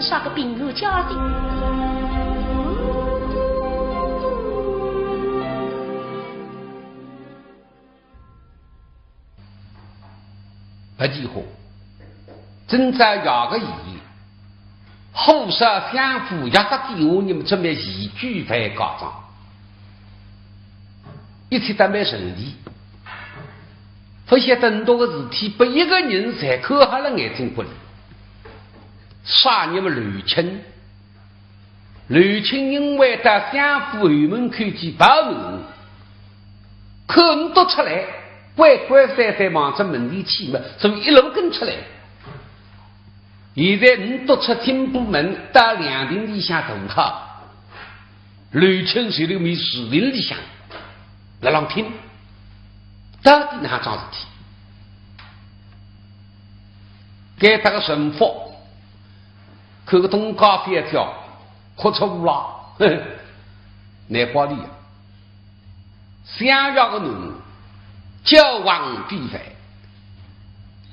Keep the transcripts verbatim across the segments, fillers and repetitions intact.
啥个平安家庭？勿几化，今朝夜个夜，火烧相府，夜到天下，你们准备一举回家庄。一切准备顺利，勿晓得搿个事体，拨一个人侪看好了眼睛骨里。啥人么？刘卿。刘卿因为到相府后门口去报案，看呒笃出来，乖乖散散望仔门里去么，就一路跟出来。现在呒笃出厅部门，到凉亭里向坐好，刘卿就勒面树林里向，辣浪听，到底哪桩事体？该搭个陈福，看个东家覅跳，哭出乌拉，呵呵，难怪哩呀。相爷个囡儿，教皇典范，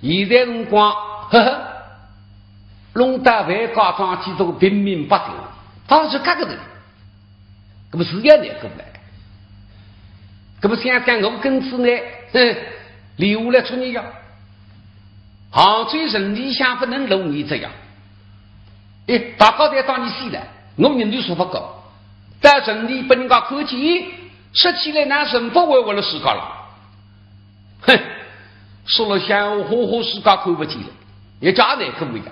现在辰光，呵呵，弄到外家庄去做平民百姓，倒是搿个人。 搿么是也难过来。搿么想想我跟仔呢，哼，留下来出你呀。杭州城里向勿能露你这样。哎，大家侪当你死了，我人头说勿过。到城里拨人家看见，说起来拿人不会为了自家了。哼，说了像花花世界看勿见了，也叫难过呀。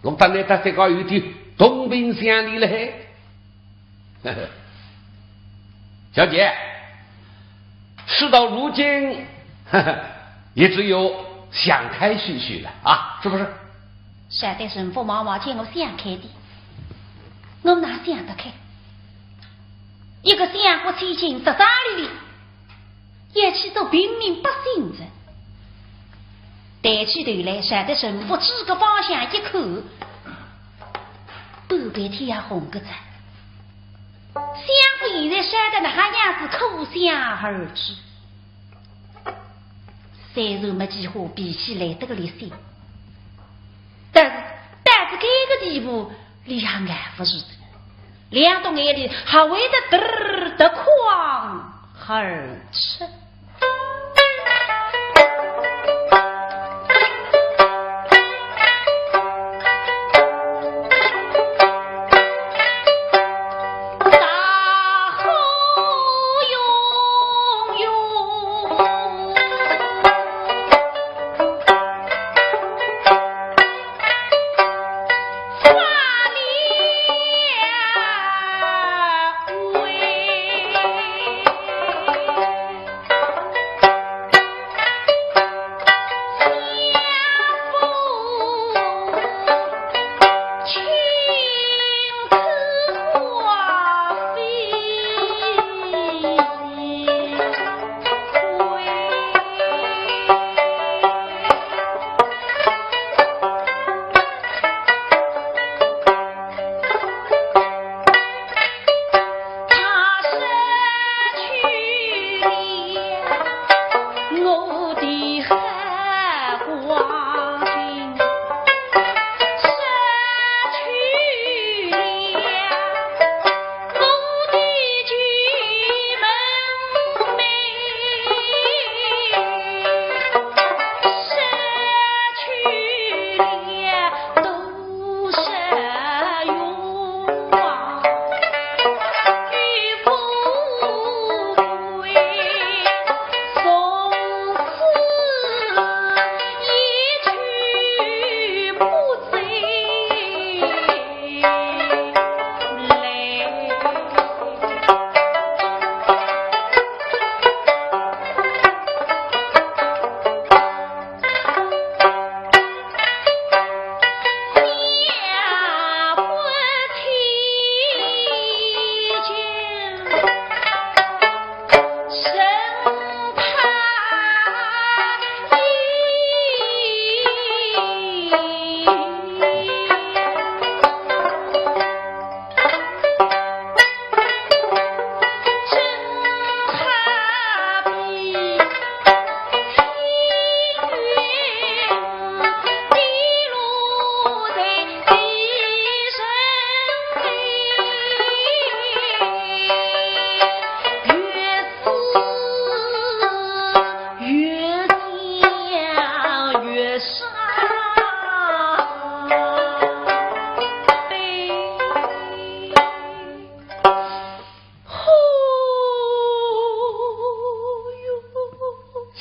我当然搭这个有点同病相怜了嘿。 小姐，事到如今，也只有想开些些了啊，是不是？小的神父妈妈见我想开的，我哪想得开？一个相国千金在山里里， 也去做平民百姓哉。抬起头来，朝着陈福指个方向一看，半边天也红个哉。相府现在烧得哪哈样子，可想而知。虽然没几化脾气来得个烈性，但是到仔搿个地步，俚也耐勿住的。 两道眼泪还会得得得眶而出。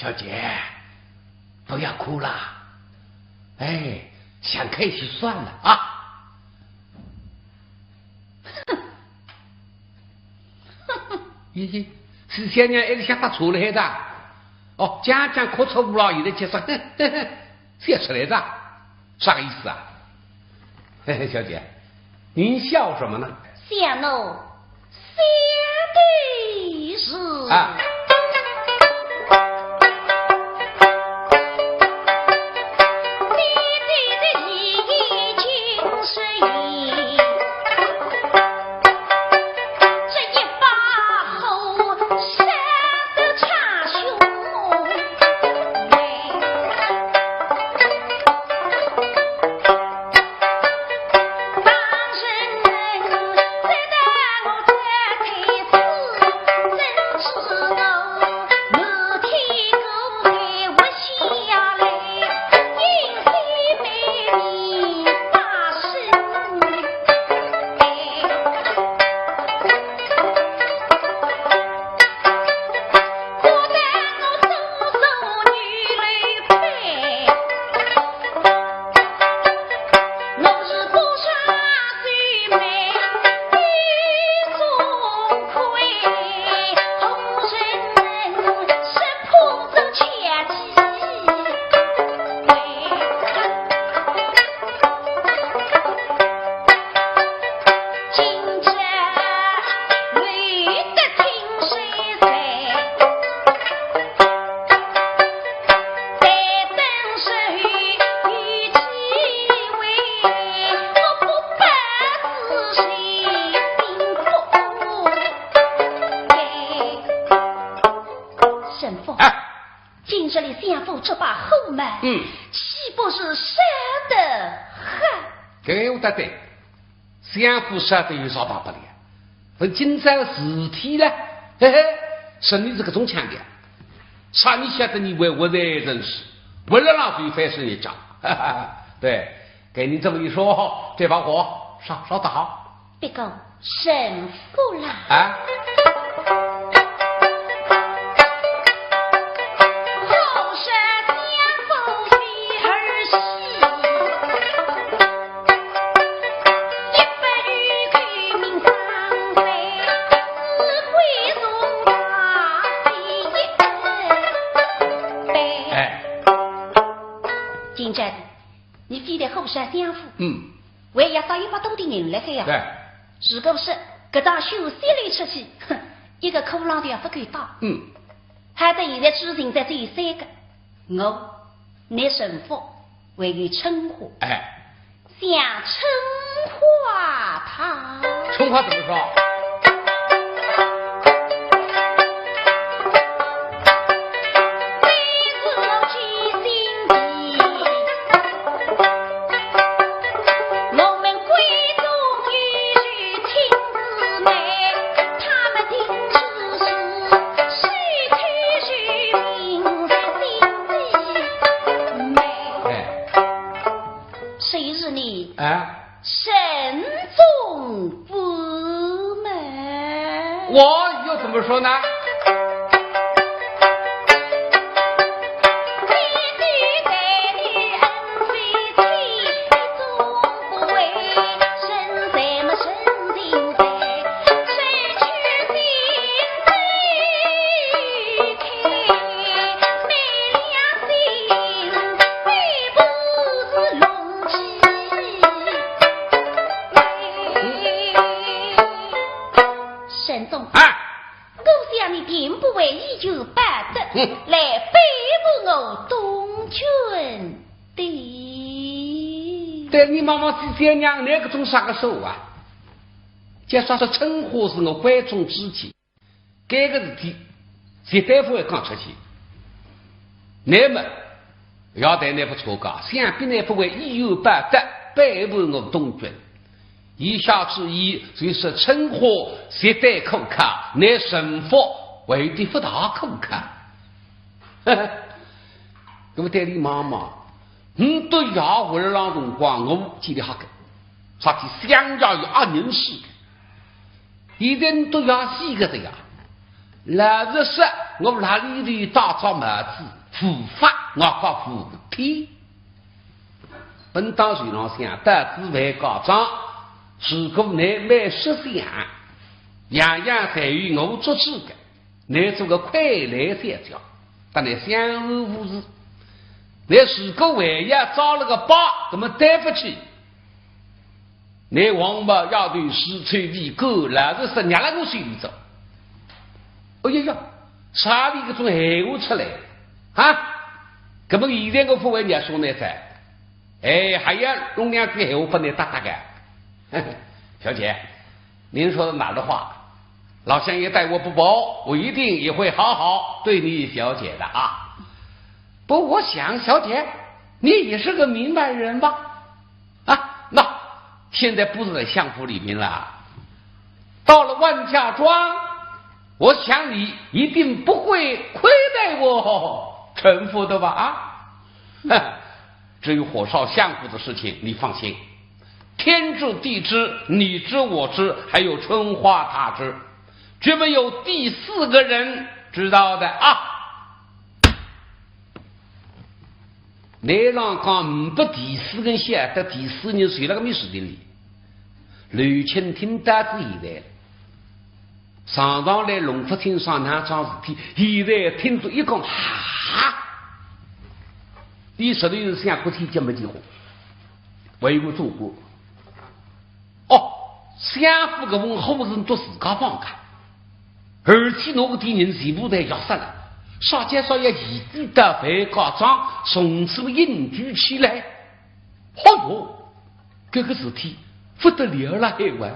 小姐，不要哭了，哎，想开些算了啊。咦，是小娘一直想打错了海的？哦，讲讲哭出来了，现在就说，笑出来的，啥个意思啊？嘿嘿，小姐，您笑什么呢？想我，想的是啊。嗯，搿个我搭对，相府杀得有啥大不了？问今朝事体了，嘿嘿，说你是搿种腔调，啥你晓得你为我的人事，为了浪费翻身一家，哈哈哈。对，给你这么一说，这把火烧烧得好。 不过，陈府啦。啊？哎。金家，你非得后山相府？嗯。 为要少一百多的人来海呀。对。如果是搿张秀秀流出去，哼，一个苦浪头也勿够打。嗯。好在现在只剩下只有三个，我、你陈府，还有春花。哎。想春花她。春花怎么说？ 哎。谁是你？哎。沈总部门。我又怎么说呢？ 沈总，啊，我想你定不会一有报得，嗯，来背叛我东郡的。对，你妈妈是这样，那个种啥个手啊？就说是春花是我闺中之计，这个事体绝对不会讲出去。那么，要对那不错个，想必那不会一有报得，背叛我东郡。 言下之意就是春花实在可靠，乃沈府为的不大可靠。那么对你妈妈，你都要回来辰光，我记得好个，啥体相爷有二人世，现在你都要死个的呀。老实说，我哪里有打着帽子？无法，我讲无天。本当船浪向，到仔万家庄，如果倷蛮识相，样样侪由我做主个，倷做个傀儡小姐，搭倷相安无事。倷如果还要招了个爸，那么对不起， 倷王八丫头是臭皮狗，老实说，让了我手里走。哎呀呀，啥里搿种闲话出来啊？搿么现在我勿会让说倷哉。哎，还要弄两句闲话拨倷搭搭个。小姐，您说的哪儿的话？老相爷待我不薄，我一定也会好好对你小姐的啊。不，我想，小姐，你也是个明白人吧？ 啊，那现在不是在相府里面了，到了万家庄，我想你一定不会亏待我陈府的吧？啊，哼，至于火烧相府的事情，你放心，天知地知，你知我知，还有春花她知，绝没有第四个人知道的啊。 倷浪讲呒不第四个人晓得，第四个人就辣搿面树林里。刘卿听到仔现在，常常来弄勿清爽哪桩事体，现在听仔一讲，哈！伊实头是想过天脚没机会，为我做官。 哦，相府搿份货是倷自家放个，而且倷搿点人全部侪约煞了，啥叫啥要移居到万家庄，从此隐居起来。哦哟，搿个事体勿得了了，还哇！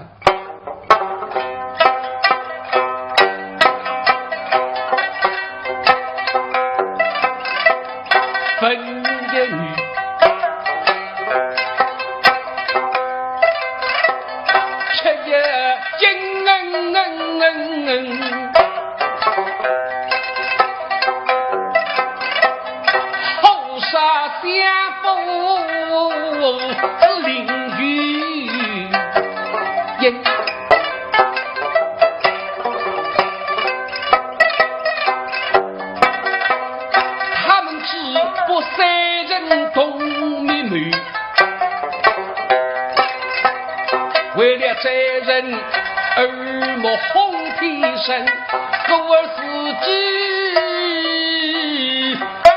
分一女，吃一惊，好杀相府之邻居。 他们只不三人同密谋，为了这人耳目哄骗神，故而自己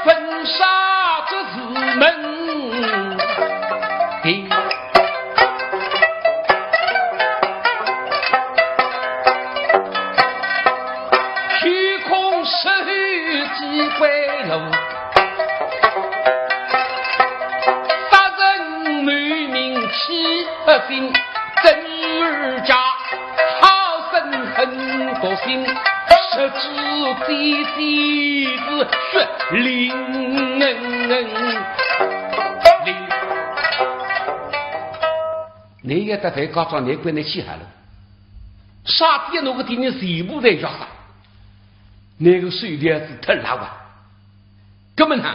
分杀这四门弟。 虚空实有几回路，杀人谋命欺不信，真与假好生狠毒心，十指尖尖是血淋淋。 倷要到万家庄，倷关倷去好了。啥体倷个敌人全部侪杀杀，倷个手里是忒辣啊。搿么呢，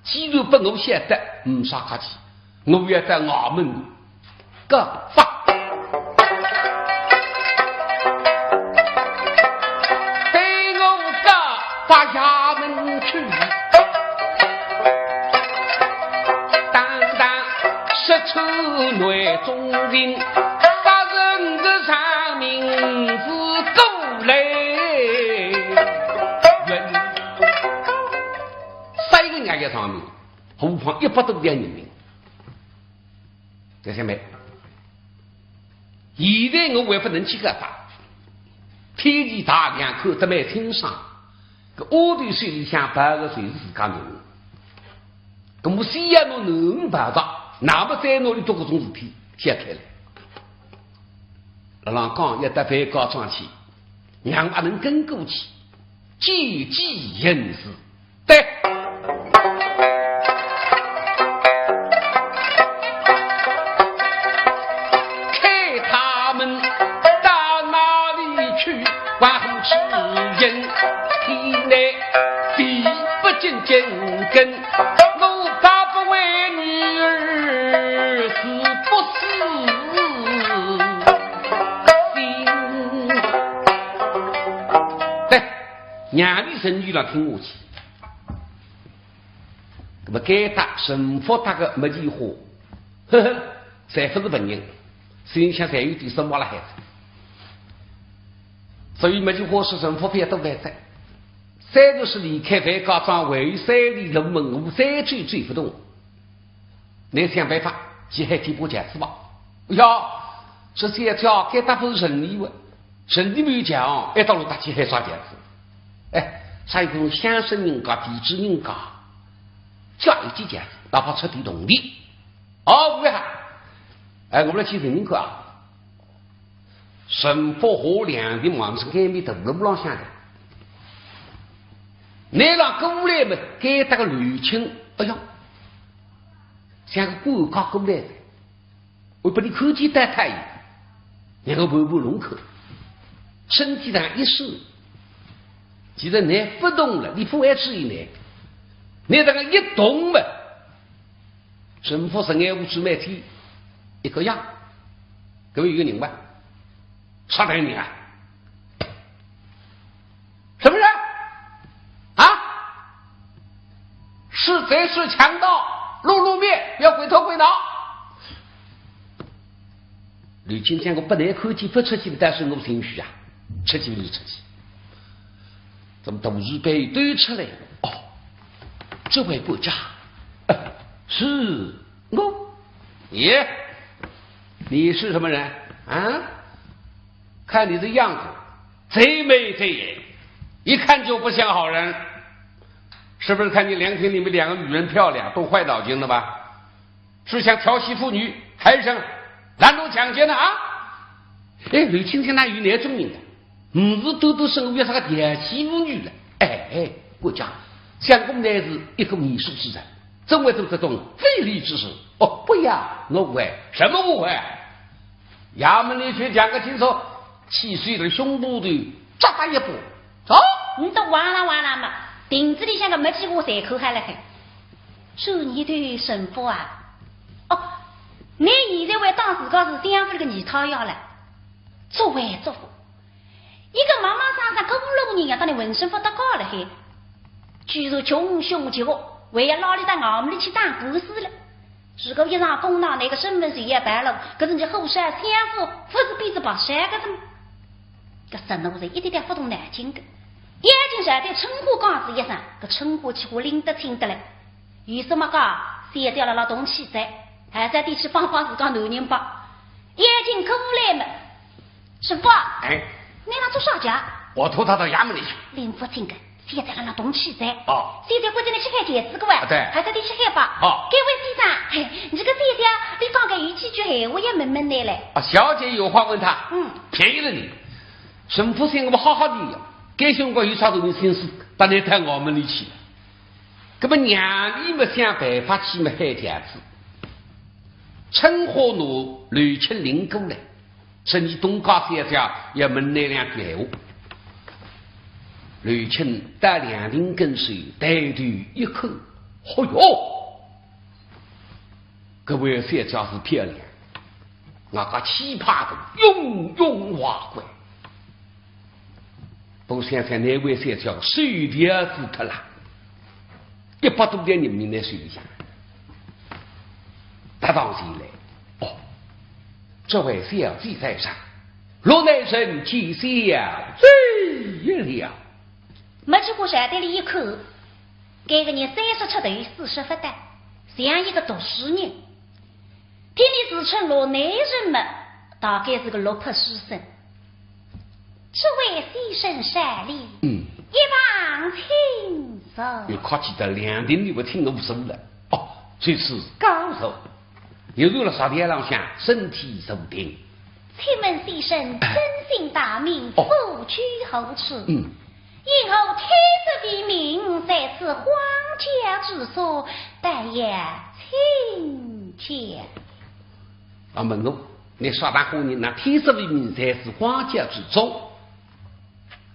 既然拨我晓得，呒啥客气，我要到衙门告发。对我告发衙门去。 当当是出内中人，杀人的上名字过来人。杀一个人也要上名，何况一百多条人命。这些没。 现在我还勿能去告发，天地大亮看得蛮清爽，搿丫头手里向抱个就是自家囡儿。搿么先要拿囡儿抱着，那么再拿俚做搿种事体，想开了。辣浪讲要到万家庄去，让阿能跟过去，救济人士。 对。看他们到哪里去，万户之人，体内地不进进根，我怕不为女儿死不死心。对，让俚身体浪听下去。那么该搭陈福搭个没几化，呵呵，侪勿是文人，心里向侪有点失望了还是。所以没几化说陈福覅多烦哉，虽然是离开樊家庄，还有三里路门，我再走走勿动。 倷想办法去喊几把轿子吧。哎呀，这小姐该搭勿是城里哇，城里没有轿，一到路搭去喊啥轿子？哎，啥一个乡村人家、地主人家，叫一记轿子，哪怕出点铜钿。哦，勿要，哎，我们来去问问看啊。 陈福下凉亭望仔该面大路浪向来，拿了过来么，该搭个刘卿，哎呀，像个赶客过来的，我拨俚看见倒太远，然后半半弄口，身体上一缩，其实倷勿动了，俚勿会注意呢，倷这个一动么， 陈福实梗勿知每天一个样，搿么有个人吧，啥人啊？什么人？啊？是贼是强盗，露露面，要滚头滚脑。刘卿想我勿能看见勿出去，但是我心虚啊，出去就出去。 这么大字辈一对出来，哦，这位部长，呃，是我。咦，你是什么人啊？看你这样子，贼眉贼眼，一看就不像好人。是不是看见凉亭里面两个女人漂亮，都坏脑筋了吧？ 是想调戏妇女，还是想拦路抢劫呢啊？哎，刘卿想哪有倷种人的，勿是兜兜生活要啥个调戏妇女了。哎，哎，我讲，相公乃是一个艺术之人，怎会做这种非礼之事？哦，不呀，我误会。什么误会？衙门里去讲个清楚，气势的胸脯头扎他一把。走。倷倒哇啦哇啦嘛，亭子里向个没几化侪看好了海。 说你对陈福啊？哦，倷现在还当自家是相府里个二太爷了？作威作福，一个妈妈桑桑个无路人要当倷浑身勿搭界了嘿，居然穷凶极恶，还要拉俚到衙门里去打官司了。如果一场公堂，倷个身份就要败露，搿是倷后山相府勿是比仔白山个么？搿陈福是一点点勿动脑筋个，眼睛朝对春花讲仔一声，搿春花几化拎得清得来。 有啥么讲，先叫了老东去哉，还是得去帮帮自家男人吧。眼睛过来么，陈福啊，哎。倷辣做啥介？我拖他到衙门里去。拎勿清个，先叫了老东去哉。哦。现在关键倷去喊轿子个哇，啊，对。还是得去喊吧。哦。该位先生，嘿，倷个小姐，俚刚刚有几句闲话要问问倷嘞。啊，小姐有话问他？嗯。便宜了你。陈福心我好好的呀，该辰光有啥个心思，到倷到衙门里去。 搿么娘里么想办法去么喊轿子，春花拿刘卿领过来，说你东家小姐要问倷两句闲话。刘卿到凉亭跟首，抬头一看，嚯哟，搿位小姐是漂亮，外加气派个，雍容华贵。 不过想想那位小姐手钿也输脱了，一百多两银钿拿手里向，搭上前来，哦，这位小姐在上，若来人见小姐了。没几化朝对俚一看，该个人三十出头，四十勿到，像一个读书人。 听俚自称落难人么，大概是个落魄书生。这位先生上来，嗯。一旁请坐。又客气得两钿，你勿听我说了。哦，这是高手，又坐了沙发浪向，身体坐定。请问先生尊姓大名，哦。府居何处？嗯。 因何体质微命，在此荒郊之所，但要请教。啊，问我，你啥大官人，那体质微命，在此荒郊之中？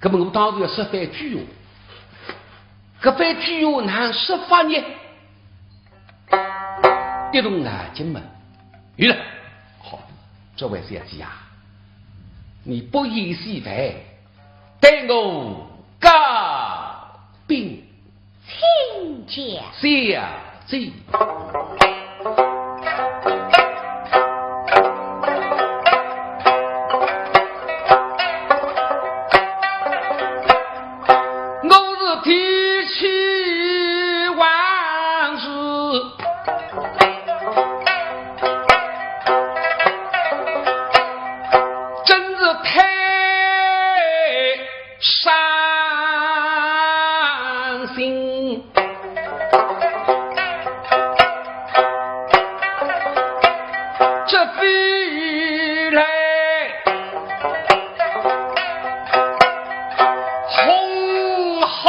搿么我当然要说番鬼话，搿番鬼话哪说法呢？ 一动脑筋嘛，有了。好，这位小姐啊，你不厌其烦，待我告禀。请讲。小这，我是提起往事，真是太伤心。 这飞来轰轰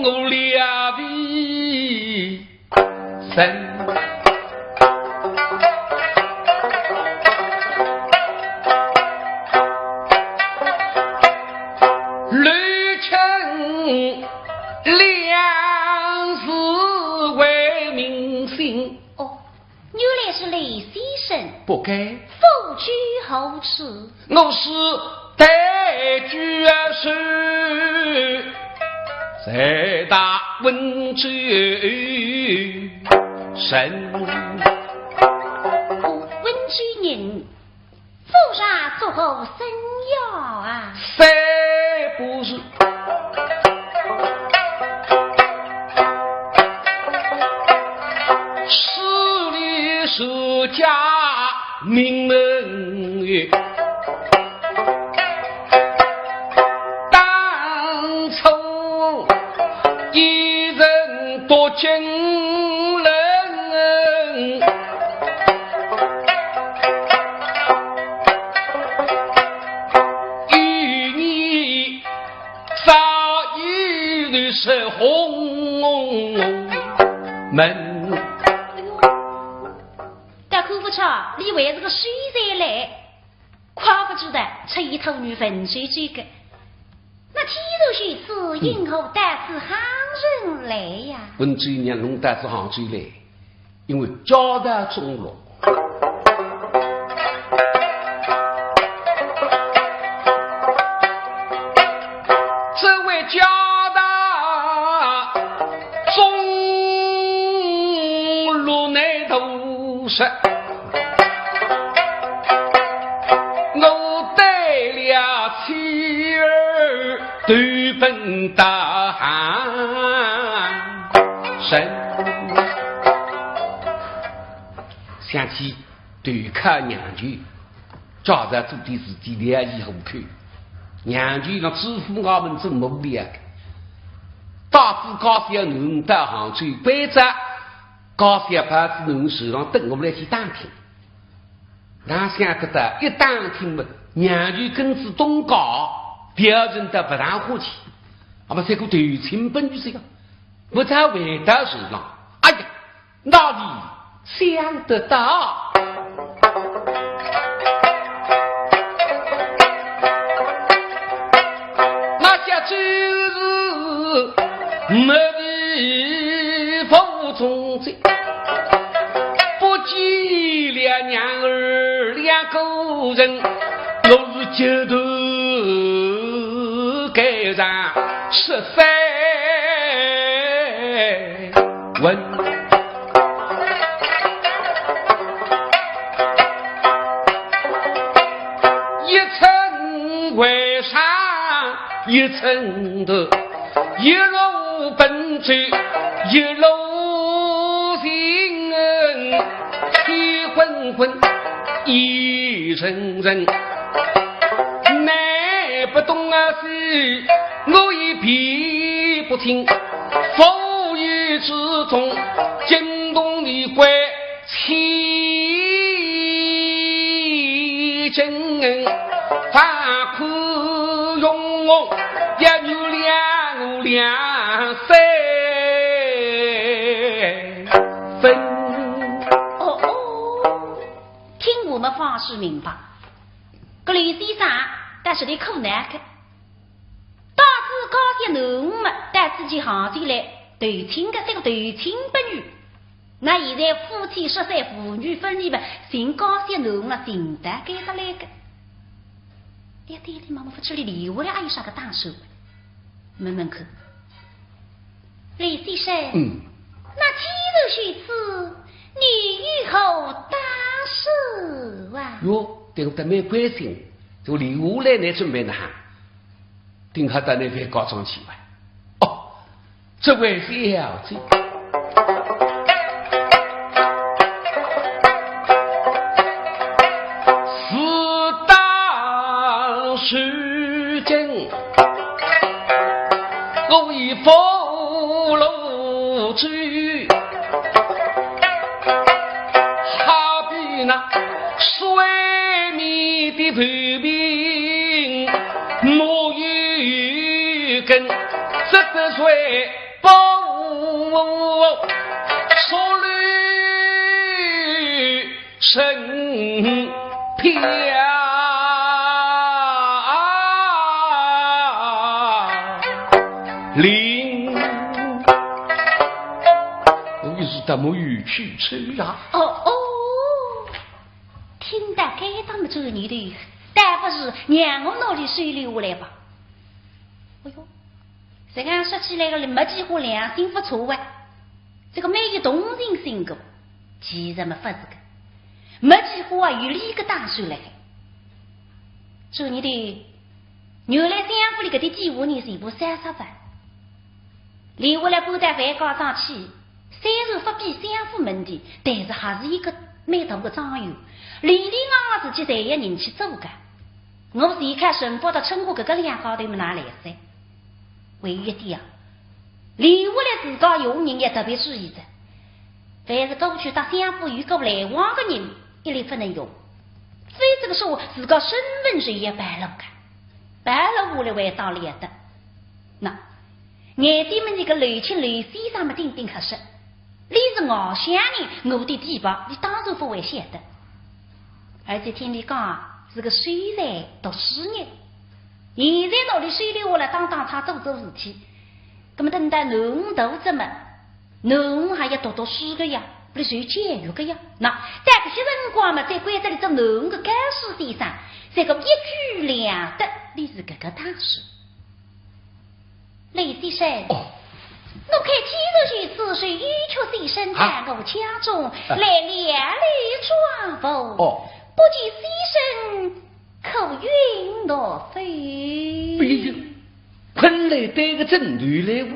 我两位神。 雷震两字为民心。哦，原来是雷先生。不该。夫君何处？我是退居士，在大温州城。哦，温州人。 府上作何生涯啊？虽不是，诗礼世家名门。当初一人独金人， 与你早已是鸿门。但看勿出，俚还是个秀才嘞，怪勿得出一头女文绉绉个。那既然如此，因何到此杭州来呀？温州人弄到此杭州来， 因为家道中落。这位家道中落乃大是，我带了妻儿 投奔大杭城。想起投靠娘舅，家在做的事体了以后去，娘舅让知府衙门真无聊个，带仔家小囡到杭州关照，家小抱仔囡船上等我们来去打听。 哪想得到一打听嘛，娘舅跟仔东家，调人到别堂下去，那么这个投亲本女这个，不再回到船上。哎呀，哪里想得到？那下就是没地方中 不见了娘儿两个人，我是急头盖上十三问。一层外伤一层头， 一路奔走，一路行，天昏昏，夜沉沉。难不懂啊，是我也辨不清，风雨之中，惊动你怪 千金，万苦用我，要原谅我两三分。哦哦，听我们方才明白，搿刘先生，但是你可难看。 带仔家小囡嘛，到自己杭州来投亲个，这个投亲不女。那现在夫妻失散，父女分离嘛，寻家小囡嘛，寻得该搭来个。哎呀，对了，妈妈，勿知俚留下来还有啥个打算？问问看。刘先生，嗯。那既然如此，你有何打算啊？哟，对我倒蛮关心，就留下来呢，准备哪哈？顶好到那边告状去吧。哦，这位小姐，事到如今，我已不露嘴，好比那水面的浮萍，没有根，只得随波逐流成飘零。我也是大漠雨去吹呀。哦哦，听到该档么，这个念头，倒不如让我拿伊收留下来吧。哎哟，这样说起来个，没几化良心不错啊。这个蛮有同情心个，其实么勿是个，没几化啊有理个打算辣海。这个念头，原来相府里搿点几化人全部杀杀伐。 留下来拨伊回家上去，虽然勿比相府门第，但是还是一个蛮大个状元，里里外外事体侪要人去做个。我是一看沈福搭春花搿个两家头么哪来噻？还有一点啊，留下来自家用人要特别注意着，凡是过去搭相府有过来往个人，一律勿能用，否则个说话自家身份就要败露个，败露下来还当了得。那 眼前么，搿个楼卿楼先生么顶顶合适，伊是外乡人，我的地盘，伊当然勿会晓得。而且听伊讲啊，是个秀才读书人，现在拿伊收留下来当当差做做事体，葛么等到囡儿大仔么，囡儿还要读读书个呀，勿是受教育个呀。那到搿歇辰光么，再关照伊做囡儿个教书先生，搿个一举两得，伊是搿个打算。 雷先生，哦。我看既然如此，就有请先生啊。到我家中，哎。来料理账簿。哦。不知先生可允诺否？哎呀，喷来对个正对来哦。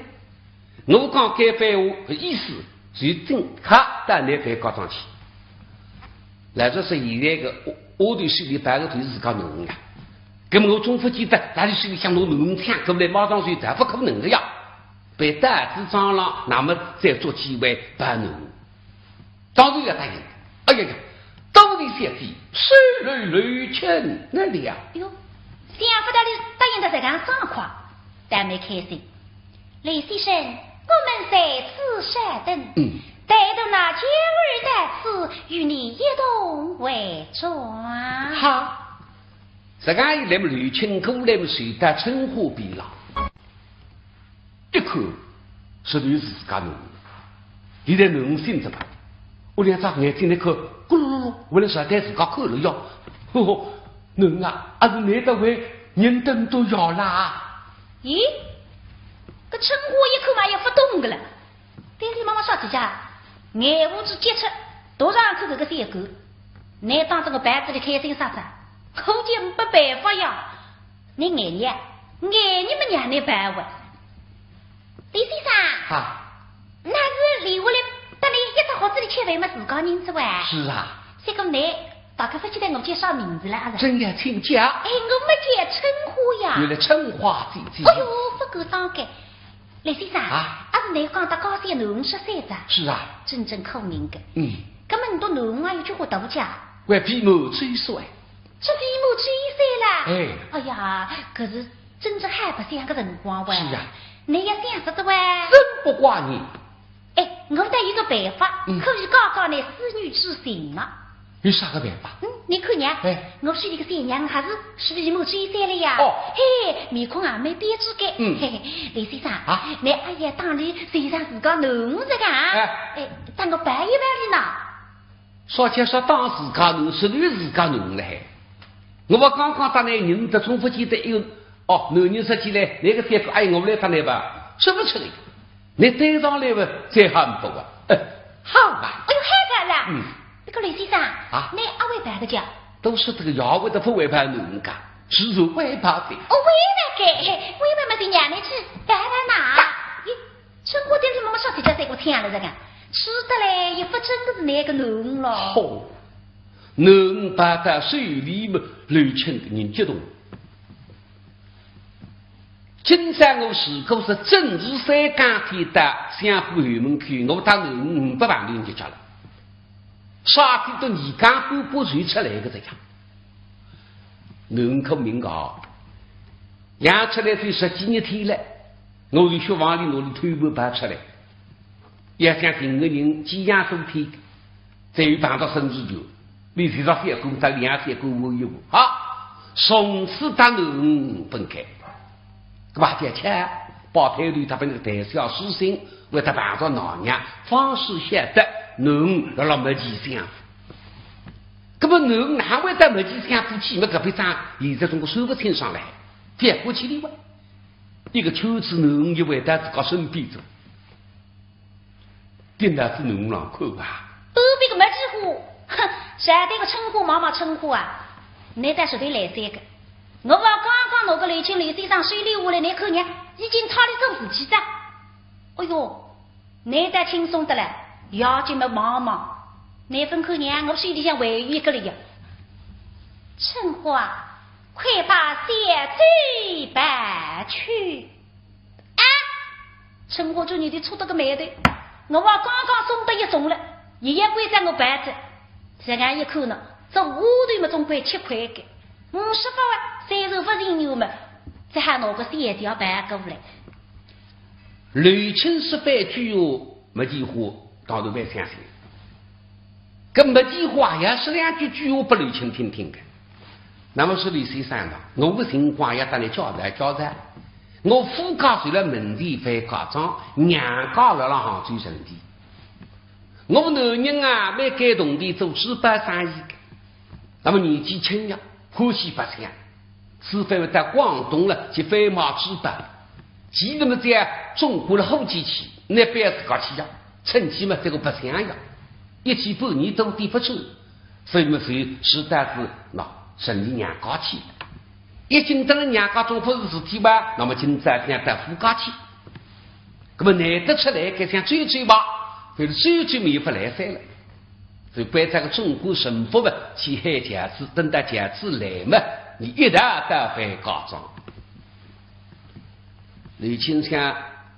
我讲该番话个意思，就真卡到那番告状去。 老实说现在个丫头手里抱个就是自家囡儿呀。葛么我总勿见得，大家手里向拿囡儿抢过来，马上就走，勿可能个呀。被带仔账浪，那么再捉机会办囡儿，当然要答应。哎呀呀，多谢小姐，受了雷卿的了。哟，想勿到伊答应得这样爽快，倒蛮开心。 雷先生，我们在此稍等。嗯。待到那娇儿到此，与你一同回转。好。实梗一来么，雷卿过来么，就到春花边浪。一看，实头是自家囡儿。现在囡儿醒着吧，我两只眼睛一看，咕噜噜噜，回来朝对自家看了呀。吼吼，囡儿啊，阿是倷倒会认得我呀啦？ 咦，搿春花一看嘛也勿懂个了。对伊妈妈说几句，眼珠子急出，头上看搿个小狗，倷当真个抱仔伊开心啥啥，可见没办法呀。倷眼热，眼热么让倷抱哇。雷先生，啊。那是留下来搭倷一只盒子里吃饭么自家认得哇？是啊。搿个倷 大家勿记得我叫啥名字了，阿是？真要请教。哎，我么叫春花呀。原来春花姐姐。哎哟，勿敢当个。雷先生，啊？阿是倷讲搭家小囡儿十三只？是啊。真正可怜个。嗯。葛么倷笃囡儿有几化大家？还比满周岁。这比满周岁啦？哎。哎呀，搿是真正好白相个辰光哇。是啊。倷也想着的哇。真不怪你。 哎，我倒有个办法，嗯。可以解解倷思女之情啊。有啥个办法？嗯，倷看呀，哎。我手里个小娘还是是比满周岁了呀。哦。嘿，面孔啊，蛮标致个。嗯。嘿嘿，雷先生，啊？倷阿要当伊就像自家囡儿实梗啊？哎。哎，当我抱一抱伊呢。 啥叫啥当自家囡儿，实头自家囡儿了还。我勿刚刚搭倷认得，总勿见得一个，哦，男人说起来，那个三个，哎，我勿来搭倷吧，说勿出来。倷对上来吧，再喊勿啊。好吧。哎呦，好个啦。嗯。搿个刘先生，啊？倷阿会办个家？都是这个丫头勿会办，侬讲，是勿会办的。哦，会办个，会办嘛，就让倷去办办呐。咦，春花听听妈妈说，直接三个天了这个，吃得来也勿真个是倷个囡儿咯。好，囡儿办到手里么，刘青个人激动。 今朝我如果是正日三更天到相府后门口，我搭囡儿勿碰头就结了。啥体都二更半过就出来个这样。囡儿可明个，养出来就十几日天了，我从血房里拿伊偷摸抱出来。 要想寻个人寄养多天，再有碰到孙子就，你至少小官到两小官我一步，好，从此搭囡儿分开。搿么叫巧，宝贝头搭拨那个代小书生，为搭碰到老娘，方始晓得囡儿辣辣没几想。搿么囡儿哪会得没几想夫妻么搿笔账，现在总归算勿清爽来，翻过去了哇。一个圈子囡儿又回到自家身边头。 盯牢仔囡儿浪看啊。半边个没几化，哼，晓得个春花妈妈春花啊，倷倒实在来三个。我讲刚刚拿个刘青刘先生手里下来，倷看呢，已经差点做事体哉。哎哟，倷倒轻松得了，要紧么忙忙，倷勿看呢，我手里向还有一个了呀。春花，快把小姐抱去。 啊！春花注意力错得个没得，我话刚刚送得一种了，也要关照我办子。这样一看呢，这丫头么总归吃亏个。五十八万，虽然勿情愿么，只好拿个小姐抱过来。刘青是反句哟，没几化，当然蛮相信。搿没几化也是两句鬼话拨刘青听听个。 那么是刘先生呢，我个情况也搭倷交代交代。我夫家住辣门前范家庄，娘家辣辣杭州城里。我男人啊，蛮该铜钿做珠宝生意个。那么年纪轻呀，欢喜白相，是否到广东了去贩卖珠宝？其实么只要中过了户籍去，拿表自家去呀，趁机么这个白相呀，一去半年多点勿出。 所以么，所以是到仔喏，城里娘家去。一进到了娘家总归是事体吧，那么今朝想到夫家去。那么难得出来，该想转转吧，就是转转么也勿来三了。所以关照个总管陈福嘛，去喊轿子，等到轿子来嘛，你一道到范家庄。刘青想，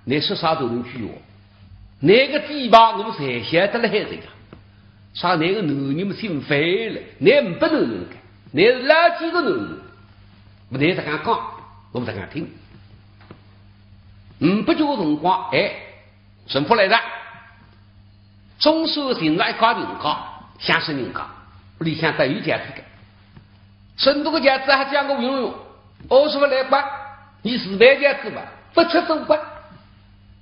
倷说啥都能去哦。 那个地方我侪晓得了海这个，啥那个男人么姓范了，那勿男人个，那是老几个男人，我那才敢讲，我勿敢听。嗯，不久个辰光，哎，陈福来了，总算寻着一家人家，乡下人家，屋里向搭有轿子个。陈福个轿子还叫我用用，我说勿来吧，你自备轿子吧，勿出走吧。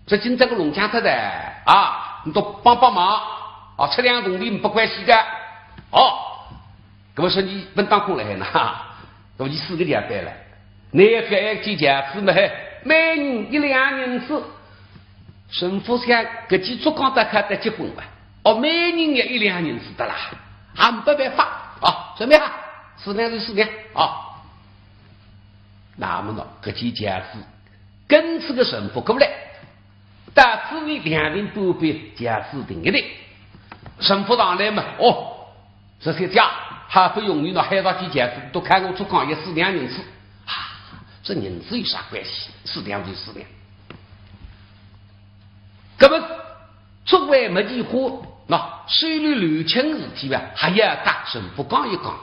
这今朝个弄僵脱哉啊，你都帮帮忙啊，出两铜钿勿关系个。哦，搿么说你勿当空了海呢，搿么就四个钱白了。你要搿一件轿子么，每人一两银子。陈福想搿记竹杠搭开得结棍伐？哦，每人要一两银子得啦，还没办法啊，准备好，四两就四两啊。那么呢，搿记轿子 跟仔个陈福过来，到仔里两人半边轿子停一停。陈福上来嘛，哦，这些家好不容易拿海大几轿子，都看我做讲也四两银子啊，这银子有啥关系？四两就四两。那么作为没几化，那手里刘青事体吧，还要搭陈福讲一讲。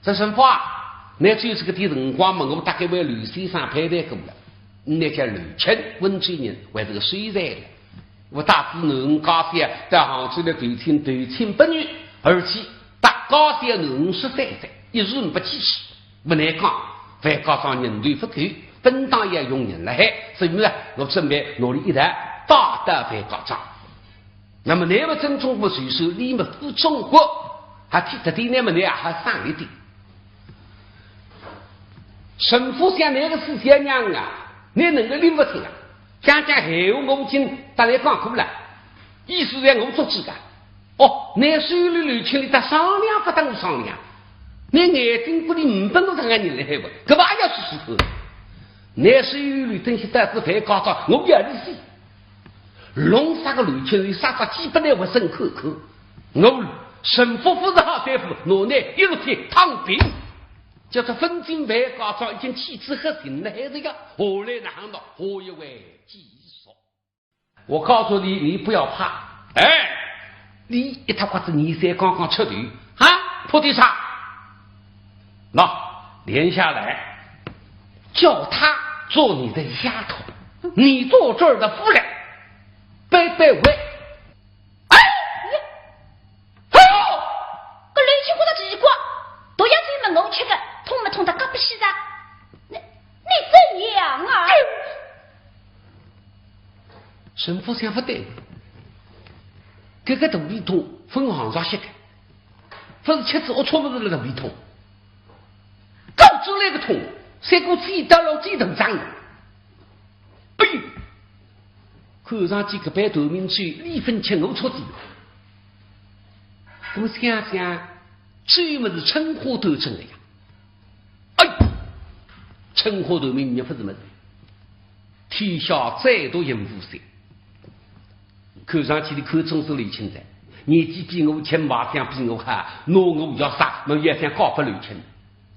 这陈福啊，倷只有搿点辰光嘛，我大概为刘先生陪陪过了。倷叫刘青，温州人，还是个秀才了。我带仔囡儿家小到杭州来投亲，投亲不遇，而且搭家小囡儿十三岁，一时勿起去。勿难讲，范家庄人头勿够，本当也用人了海，所以呢，我准备拿伊一道带到范家庄。 那么倷么正中国就说，倷么副中国，还提得点，那么倷也还省一点。陈福想倷个死小娘啊，倷能够拎勿清啊？讲讲闲话，我已经搭倷讲过了。意思是我做主个。哦，拿手里刘青里搭商量勿搭我商量，拿眼睛骨里呒拨我啥个人来海勿？搿么也要试试看。拿手里等歇到仔范家庄，我要伊死。弄啥个刘青里啥只鸡巴来我审看看。我陈福勿是好对付，拿伊一路踢躺平。叫做朆进范家庄已经气出黑心了，还是要下来哪能？下一回继续。 我告诉你，你不要怕。哎，你一塌刮子，你才刚刚出头，啊，怕点啥？喏，连下来，叫她做你的丫头，你做这儿的夫人，拜拜喂。哎，哎呦，搿刘青觉着奇怪，毒药只有门口吃个，痛没痛得嘎不西噻？你，你怎样啊？ 陈福想勿对，搿个肚皮痛，分行上歇个，勿是吃仔龌龊物事了肚皮痛，搞出来个痛，像个鸡到了鸡头上的。哎呦，看上去搿爿断命酒，里分吃我出的。那么想想，酒么是春花断症的呀。 哎，春花断命肉勿是么事，天下最毒人无罪。看上去你看中是刘青哉，年纪比我轻，卖相比我好，拿我要杀，侬也想告发刘青。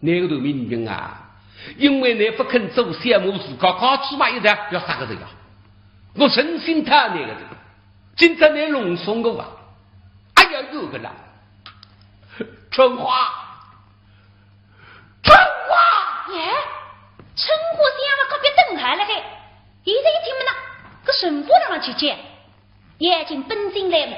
哪个断命人啊？因为你不肯做小，我自家家主嘛一直要杀个人啊！我诚心讨你个的，今朝你弄松我啊！哎呀，有个啦，春花， 春花！耶，春花想了隔壁等下来嘿，现在一听么呢，搿陈福辣辣叫叫，眼睛奔进来么，